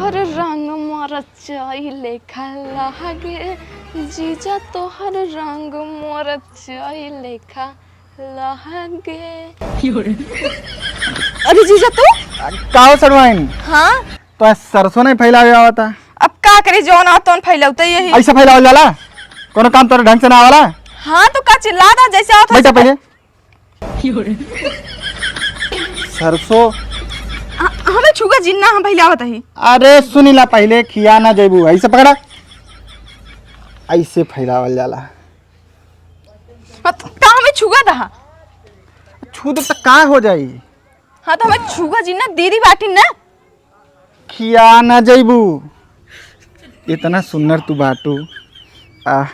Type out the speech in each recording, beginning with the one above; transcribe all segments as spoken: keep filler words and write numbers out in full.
हर रंग मरचाई लेखा लागे, जीजा तोहर रंग मरचाई लेखा लागे। अरे जीजा तू? का हो सड़वाइन? हाँ? तो सरसों नहीं फैलावे आवता? अब का करे, जौन आ तौन फैलावता यही। ऐसे फैलावल जाला? कोनो काम तोरे ढंग से ना आवाला? हाँ तो का चिल्ला दा जैसे आवत बैठा पहले। सरसों। आ, हमें छुआ जिन्ना हम फैलावत ही। अरे सुनी ला पहले, खिया ना जैबू, ऐसे पकड़ा, ऐसे फैलावल जाला। अब का हमें छुआ दहा? छू दे तो का हो जाई? हाँ तो हमें छुआ जिन्ना दीदी बाटी ना। खिया ना जैबू, इतना सुन्नर तू बाटू। आ,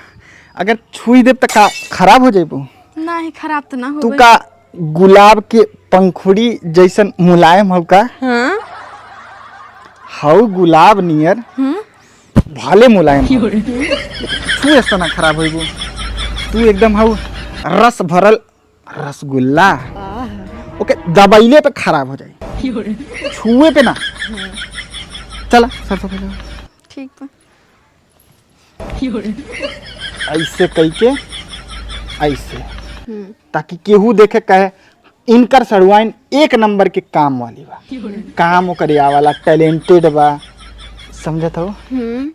अगर छुई देब त का खराब हो जैबू? नहीं, खराब तो ना तू होबे। का गुलाब के पंखुड़ी जैसन मुलायम हौ का? हाँ। हौ गुलाब नियर, हम्म। भले मुलायम हौ। लेकिन छुए से ना खराब होइबू। तू एकदम हौ रस भरल रसगुल्ला। आह। ओके दबाइले पे खराब हो जाई, छुए पे ना। चला सरसों फैला। ठीक बा। ऐसे कई के, ऐसे। हम्म। ताकि केहू देखे कहे, "इनकर सड़ुआइन एक नंबर के काम वाली बा, काम ओकरे आवाला, talented बा।" समझत हो? हम्म।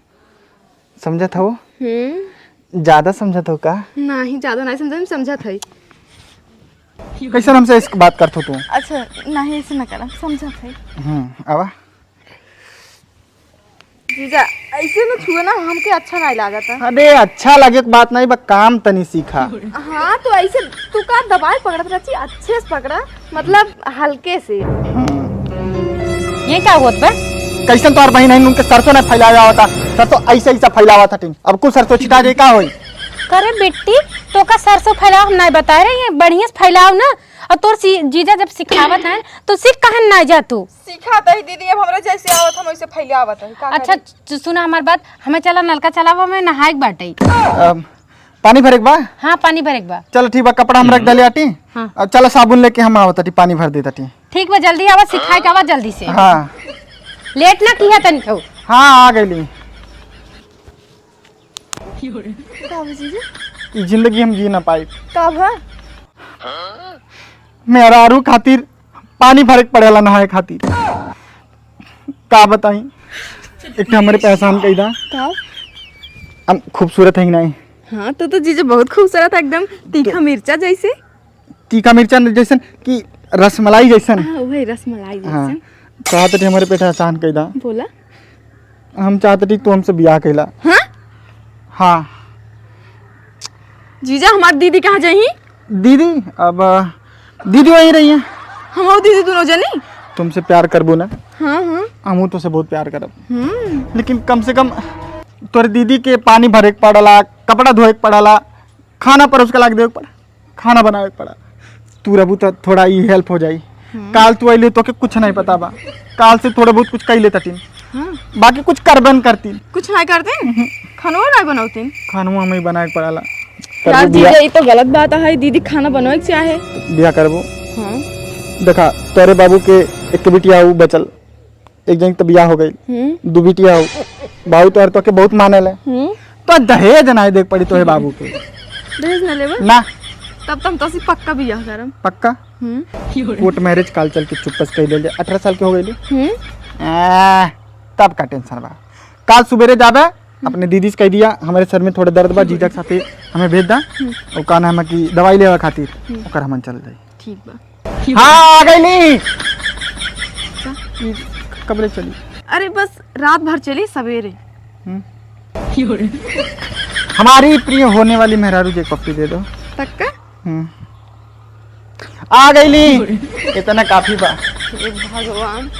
समझत हो? हम्म। ज्यादा समझत हो का? नहीं, ज्यादा नहीं समझत, हम समझत हई। कैसन हमसे इस बात करत हो तू? अच्छा, नहीं, ऐसे ना करा, समझत हई। हम्म, आवा। जीजा, ऐसे ना छुए ना, हमके अच्छा नहीं लागत है। अरे, अच्छा लगे के बात नहीं, बा काम तनी सीखा। हाँ, तो ऐसे तू का दबाए पकड़त रहती, अच्छे से पकड़ा, मतलब हल्के से। हम्म। ये का होत बा? कैसन तोहार बहिन है, उनके सरसों नहीं फैलावे आवता, सरसों ऐसे ऐसा फैलावा था टीम। अब कुल सरसों छिटा जाए का होई? करे बिट्टी, तो का सरसों फैलाव हम नहीं बताए रहे, ये बढ़िया से फैलाव ना। और तोर सी-, जीजा जब सिखावत है तो सीख कहन ना जा तू। सीखा तो ही दीदी, अब हमरा जैसे आवत हम वैसे फैलावत है, का अच्छा, करी? सु-, सुना हमार बात, हमें चला नलका चलावा, हमें नहाए के बाटे। अब पानी भरे के बा? हाँ, पानी भरे के बा। चलो ठीक बा, कपड़ा हम रख डाले आटी। हाँ। अब चलो साबुन लेके हम आवत आटी, पानी भर देत आटी। ठीक बा, जल्दी आवा, सिखाए के आवा जल्दी से। हाँ। लेट ना किया तनिको। हाँ, आ गईली। का बा जीजा? ई जिंदगी हम जी ना पाई। का बा? मेहरारू खातिर पानी भरे के पड़ेला नहाए खातिर। का बताई, एक ठे हमरे पे एहसान कई दा। का? हम खूबसूरत है कि नहीं? हाँ, तो, तो जीजा बहुत खूबसूरत है, एकदम तीखा मिर्चा जैसे। तीखा मिर्चा न-, जैसन कि रसमलाई जैसन। हाँ, वही रसमलाई हाँ। जैसन। चाहत हटी हमरे पे एहसान कई दा। बोला। हम चाहत हटी तू हमसे बियाह कैला। हाँ? हाँ। जीजा, हमार दीदी कहाँ जाई? दीदी, अब दीदी वहीं रही है। हम और दीदी दोनों जनी? तुमसे प्यार करबू ना? हाँ, हाँ। हमहू तुमसे बहुत प्यार करब। हम्म। लेकिन कम से कम तोरे दीदी के पानी भरे के पड़ला, कपड़ा धोए के पड़ला, खाना परोस के लाके देवे के पड़ा। खाना बनावे के पड़ा। तू रहबू त थोड़ा ई help हो जाई। हम्म। काल तू अइले, तोके कुछ नहीं पता बा। काल से थोड़ा बहुत कुछ कई लेता टीम। हाँ। बाकी कुछ करबे न करती। कुछ नहीं करते? हम्म। खानवा नहीं बनौती? खानवा हमें बनावे के पड़ाला। यार करबू बिया? जीजा, ई तो गलत बात है, दीदी खाना बनवे के चाहे। बिया करबू? हाँ। देखा, तोरे बाबू के एक बिटिया ऊ बचल, एक जन के तो बियाह हो गइल, हम्म। दू बिटिया हो, बाबू तोहर तोके बहुत माने ले। हम्म। तो दहेज ना देख पड़ी तोहे बाबू के। दहेज ना लेबे? ना। तब तो हम तोसे पक्का बियाह करम। पक्का? हम्म। Court marriage काल चल के चुप्पस कह ले, अठारह साल के हो गइली। हम्म। आ, तब का tension बा? काल सुबेरे जाबे, हम्म। अपने दीदी से कह दिया, "हमारे सर में थोड़ा दर्द बा, जीजा के साथे हमें भेज दा।" हम्म। और का नाम है कि दवाई लेवे खातिर, हम्म। ओकर हमन चल जाई। ठीक बा। हाँ, आ गईली। का? ई कब ले चली? अरे बस रात भर चली, सवेरे। हम्म। हमारी प्रिय होने वाली मेहरारू जी एक पप्पी दे दो। पक्का? हम्म। आ गईली। इतना काफी बा। हे भगवान।